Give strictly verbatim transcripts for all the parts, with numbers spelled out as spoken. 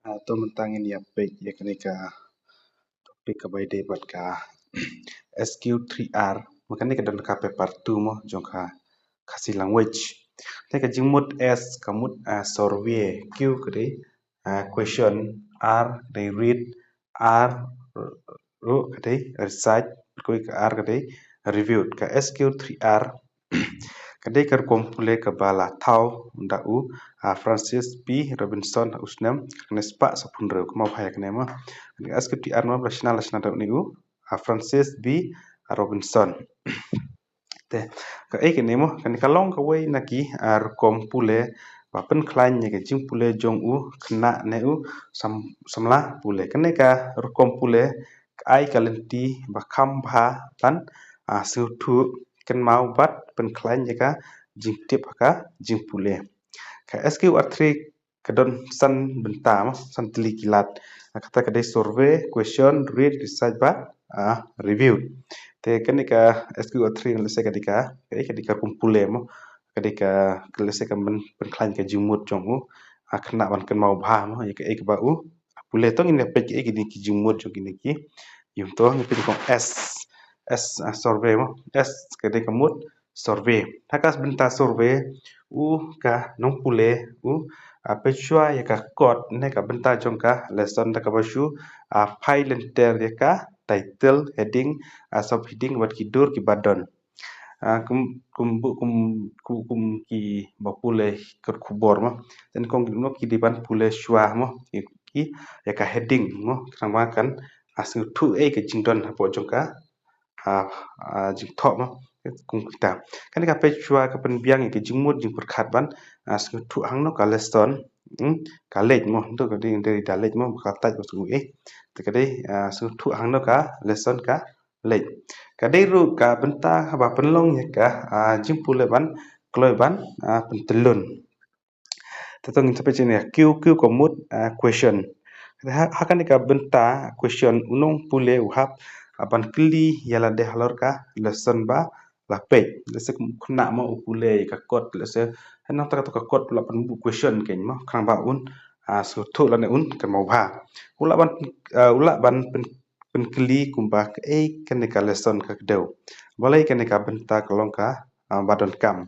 Ah, to mynta ngin ïa peit ïa kane ka topic kaba ïadei bad ka S Q three R. Ma kane ka don ka paper two mo jong ka Khasi language. Te ka jingmut S ka mut, ah, survey, Q ka dei, ah, question, R ka dei read, R ruh ka dei research, ka R ka dei review. Ka S Q three R ka dei ka rukom pule kaba la thaw da u, ah, Francis P Robinson ha u snem khatsan spah sawphew hynriew, kumba bha ïa kane mo. Ka S Q three R mo ba la shna, la shna da une u, ah, Francis B Robinson. Te kaei kane mo, kane ka long kawei na ki, ah, rukom pule ba pynkhlaiñ ïa ka jingpule jong u khynnah ne u sam-, samla pule. Kane ka rukom pule ka ai ka lynti ba kham bha ban, ah, sngewthuh, kynmaw bad pynkhlaiñ ïa ka jingtip ha ka jingpule. Ka S Q R three ka don san bynta mo, san tylli ki lad. Ah, kata ka dei survey, question, read, research bad, ah, review. Te kane ka S Q R three lehse ka dei ka, ka dei ka rukom pule mo. Ka dei ka, ka lehse ka pyn-, pynkhlaiñ ka jingmut jong u, ah, khynnah ban kynmaw bha mo ïa kaei kaba u pule. To ngin ïa peit kaei kine ki jingmut jong kine ki. Ïa to ngin peit kong S, S, ah, survey mo. S ka dei ka mut survey. Ha ka bynta survey u ka nongpule u, ah, peit shuwa ïa ka kot ne ka bynta jong ka lesson da kaba shu, ah, phai lynter ïa ka title, heading, ah, subheading bad ki dur kiba don. Ah, kum, kum, kum, kum, kum kiba pule kot khubor mo. Te kong ki dei ban pule shuwa mo, ki, ki ïa ka heading mo, khnang ba kan, ah, sngewthuh ei ka jingdon hapoh jong ka, ah, ah, jingthoh mo, kum kita. Kane ka peit shuwa ka pynbiang ïa ka jingmut jingpyrkhat ban, ah, sngewthuh hangno ka lesson, hmm, ka leit mo, to ka dei, dei da leit mo, ba ka tait ba sngewthuh ei. Te ka dei, ah, sngewthuh hangno ka lesson ka leit. Ka dei ruh ka bynta ba pynlong ïa ka, ah, jingpule ban kloi ban, ah, pyntyllun. Te to ngin sa peit ïa Q, Q ka mut, ah, question. Ha, ha kane ka bynta question u nongpule u hap, ah, ban kylli ïa lade halor ka lesson ba la peit. Lehse kum u khynnah mo u pule ïa ka kot, lehse hynrei nangta kato ka kot u lah ban buh question kein mo, khnang ba un, ah, sngewthuh lane un kynmaw bha. U lah ban, ah, u lah ban pyn pynkylli kumba kaei kane ka lesson ka kdew. Balei kane ka bynta ka long ka, ah, ba donkam.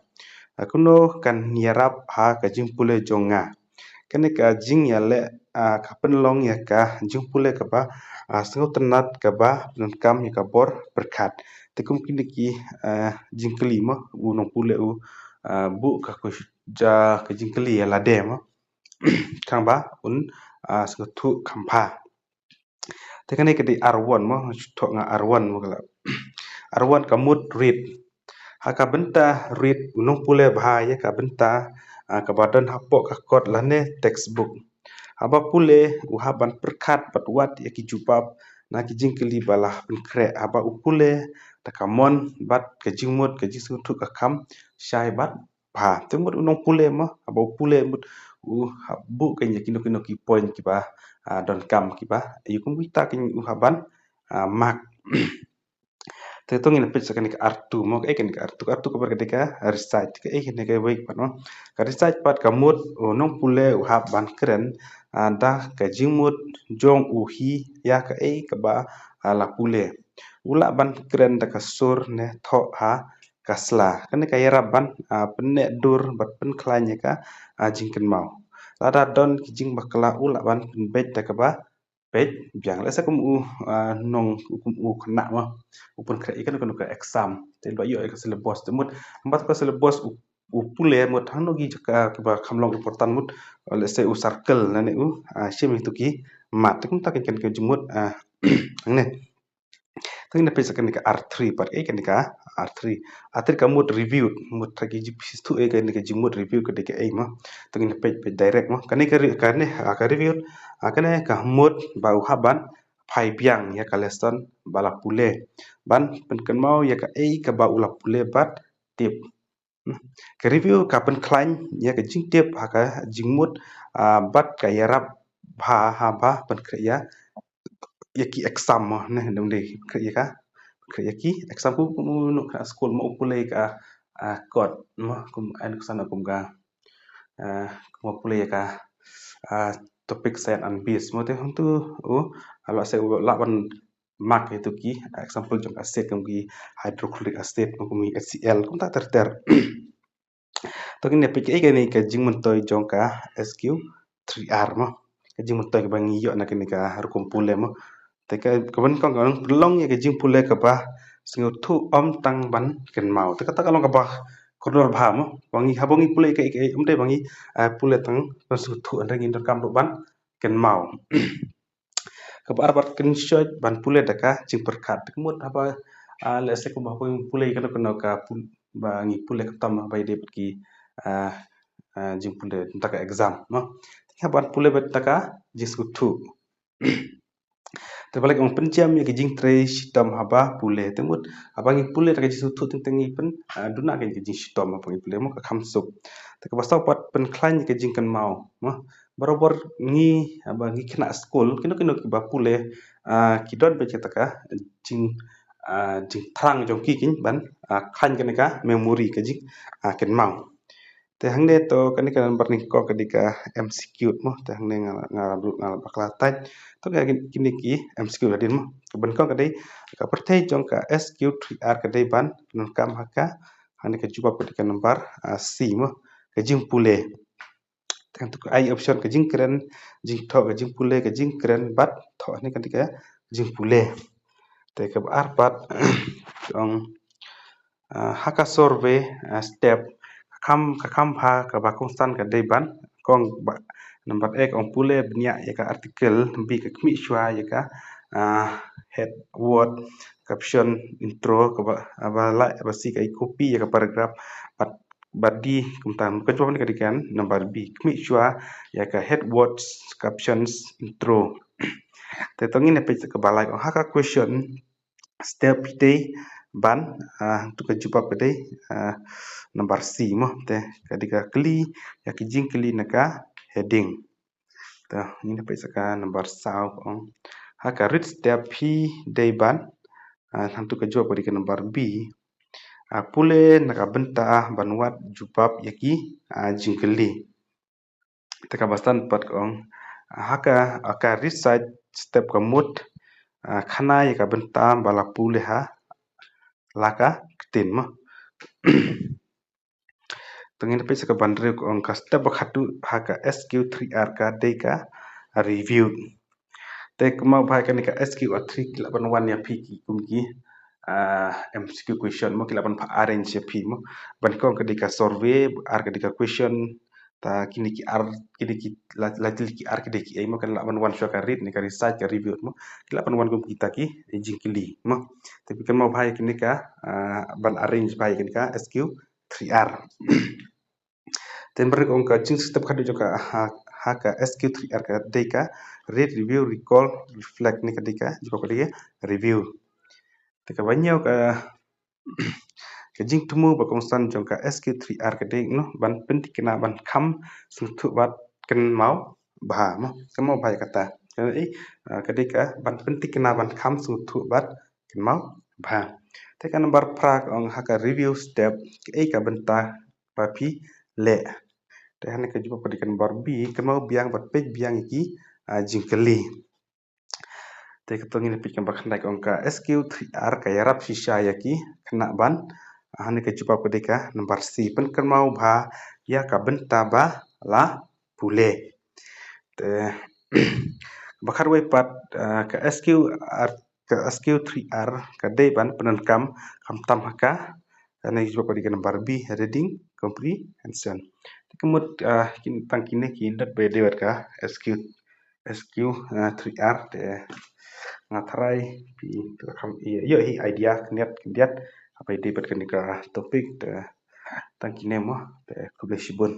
Ah, kumno kan ïarap ha ka jingpule jong nga. Kane ka jingïaleh, ah, ka pynlong ïa ka jingpule kaba, ah, sngewtynnat kaba donkam ïa ka bor pyrkhat. Te kum kine ki, ah, jingkylli mo, u nongpule u, ah, buh ka ques-, ja ka jingkylli ïa lade mo. Khnang ba un, ah, sngewthuh kham bha. Te kane ka dei R one mo, nga shu thoh nga R one mo ka la. R one ka mut read. Ha ka bynta read u nongpule bha ïa ka bynta, ah, kaba don hapoh ka kot lane textbook. Haba pule u hap ban pyrkhat bad wad ïa ki jubab na ki jingkylli ba la pynkhreh. Haba u pule da ka mon bad ka jingmut ka jingsngewthuh ka kham shai bad bha. Te mut u nongpule mo, haba u pule mut u hap buh kein ïa kino kino ki point kiba, ah, donkam kiba ïa kum kita kein u hap ban, ah, mark. Te to ngin peit sa kane ka R two mo, kaei kane ka R two, R two ka bar ka dei ka research, kaei kane kawei pat mo. Ka research pat ka mut u nongpule u hap ban kren, ah, da ka jingmut jong u hi ïa kaei kaba, ah, la pule. U lah ban kren da ka sur ne thoh ha ka sla. Kane ka ïarap ban, ah, pynneh dur bad pynkhlaiñ ïa ka, ah, jingkynmaw. Lada don ki jingbakla u lah ban pynbeit da kaba peit biang. Lehse kum u, ah, nong, kum u khynnah mo, u pynkhreh ïa kano kano ka exam. Te u la ïoh ïa ka syllabus. Te mut, namar ka syllabus u, u pule mut hangno ki jaka kiba kham long important mut. Lehse u circle lane u, ah, shim ïa kito ki mat. Te kumta kein ka jingmut, ah, hangne. To ngin peit sa kane ka R three pat, eh, kane ka R three. R three ka mut review, mut ha ki jingpynshitom, eh, kane ka jingmut review ka dei kaei mo. To ngin peit, peit direct mo. Kane ka re-, kane, ah, ka review, ah, kane ka mut ba u hap ban phai biang ïa ka lesson ba la pule. Ban pynkynmaw ïa kaei kaba u la pule bad tip. Ka review ka pynkhlaiñ ïa ka jingtip ha ka jingmut, ah, bad ka ïarap bha haba pynkhreh ïa, ïa ki exam mo, ne, dang dei pynkhreh ïa ka, pynkhreh ïa ki exam, kum, kum u nongkha skul mo u pule ïa ka, ah, kot mo, kum, ai nuksan kum ka, ah, kum u pule ïa ka, ah, topic science and base mo, te hangtu u lah se u lah ban mark ïa tu ki example jong acid kum ki hydrochloric acid mo, kum ki HCl, kumta ter ter. To kine peit kaei kane ka jingmyntoi jong ka S Q three R mo. Ka jingmyntoi kaba ngi ïoh na kane ka rukom pule mo. Te ka, kaba nyngkong ka long ïa ka jingpule kaba sngewthuh ym tang ban kynmaw. Te kata ka long kaba kordor bha mo. Ba ngi haba ngi pule kaei kaei ym dei ba ngi, ah, pule tang ban sngewthuh, hynrei ngi donkam ruh ban kynmaw. Kaba ar pat kynshoit ban pule da ka jingpyrkhat. Te ka mut haba, ah, lehse kumba haba ngi pule kano kano ka pul-, ba ngi pule khamtam haba ïadei bad ki, ah, ah, jingpule da ka exam mo. Te haba pule bad da ka jingsngewthuh. Te ba leh ong pynjem ïa ki jingtrei shitom haba pule. Te mut haba ngi pule da ka jingsngewthuh teng teng ngi pyn, ah, duna ka jingshitom haba ngi pule mo, ka kham suk. Te kaba saw pat pynkhlaiñ ïa ka jingkynmaw mo. Barabor ngi, haba ngi khynnah skul, kino kino kiba pule, ah, ki don beit kata ka jing, ah, jingthrang jong ki kin ban, ah, khlaiñ kane ka memory, ka jing, ah, kynmaw. Te hangne to kane ka number nyngkong ka dei ka M C Q mo. Te hangne nga, nga, nga bakla type. To kine ki M C Q hadien mo. Kaba nyngkong ka dei ka pyrthei jong ka S Q three R ka dei ban pyndonkam ha ka, hangne ka jubab ka dei ka number, ah, C mo. Ka jingpule. Te hangtu ka ai option ka jingkren, jingthoh, ka jingpule, ka jingkren bad thoh, hangne ka dei ka jingpule. Te kaba ar pat ka ong, ah, ha ka survey, ah, step, ka kham, ka kham bha kaba kongsan ka dei ban, ka ong ba, number A ka ong pule bniah ïa ka article, B ka khmih shuwa ïa ka, ah, head word, caption, intro, kaba, ah, ba lai, ba C ka i copy ïa ka paragraph, bad, bad D kumta. Ka jubab hangne ka dei ka number B, khmih shuwa ïa ka head words, captions, intro. Te to ngin ïa peit kaba lai, ha ka question step phi dei ban, ah, hangtu ka jubab ka dei, ah, number C mo. Te ka dei ka kylli ïa ki jingkylli na ka heading. Te ngin ïa peit sa ka number saw ka ong, ha ka read step phi dei ban, ah, hangtu ka jubab ka dei ka number B, ah, pule na ka bynta ban wad jubab ïa ki, ah, jingkylli. Te kaba san pat ka ong, ha ka, ha ka research step ka mut, ah, khana ïa ka bynta ba la pule ha la ka ktien mo. To ngin peit sa kaba hynriew ka ong, ka step ba khatduh ha ka S Q three R ka dei ka review. Te kynmaw bha kane ka S Q three ki lah ban wan ïa phi ki kum ki, ah, M C Q question mo, ki lah ban pha arrange ïa phi mo. Ba nyngkong ka dei ka survey, ar ka dei ka question, ta kine ki ar, kine ki la, la tylli ki ar ki dei kiei mo, kan lah ban wan shuwa ka read ne ka research, ka review mo. Ki lah ban wan kum kita ki jingkylli mo. Te phi kynmaw bha ïa kane ka, ah, ban arrange bha ïa kane ka S Q three R. Te number ka ong, ka jingstep khatduh jong ka ha, ha ka S Q three R ka dei ka read, review, recall, reflect, ne ka dei ka jubab ka dei ka review. Te kaba hynñiew ka, ka jingthmu ba kongsan jong ka S Q three R ka dei, noh, ban pynthikna, ban kham sngewthuh bad kynmaw bha mo. Kynmaw bha ïa kata. Ka dei, ah, ka dei ka ban pynthikna, ban kham sngewthuh bad kynmaw bha. Te ka number phra ka ong, ha ka review step kaei ka bynta ba phi leh? Te hangne ka jubab ka dei ka number B, kynmaw biang bad peit biang ïa ki, ah, jingkylli. Te kato ngin peit kaba khyndai ka ong, ka S Q three R ka ïarap shisha ïa ki khynnah ban, ah, hangne ka jubab ka dei ka number C, pynkynmaw bha ïa ka bynta ba la pule. Te ba khatwei pat, ah, ka S Q R, ka S Q three R ka dei ban pyndonkam khamtam ha ka, hangne ka jubab ka dei ka number B, reading comprehension. Te ka mut, ah, kin, tang kine ki dei ba dei bad ka S Q, S Q, ah, three R. Te nga tharai phi, te kham ïoh, ïoh hi idea khyndiat khyndiat haba ïadei bad kane ka topic. Te tang kine mo, te khublei shibun.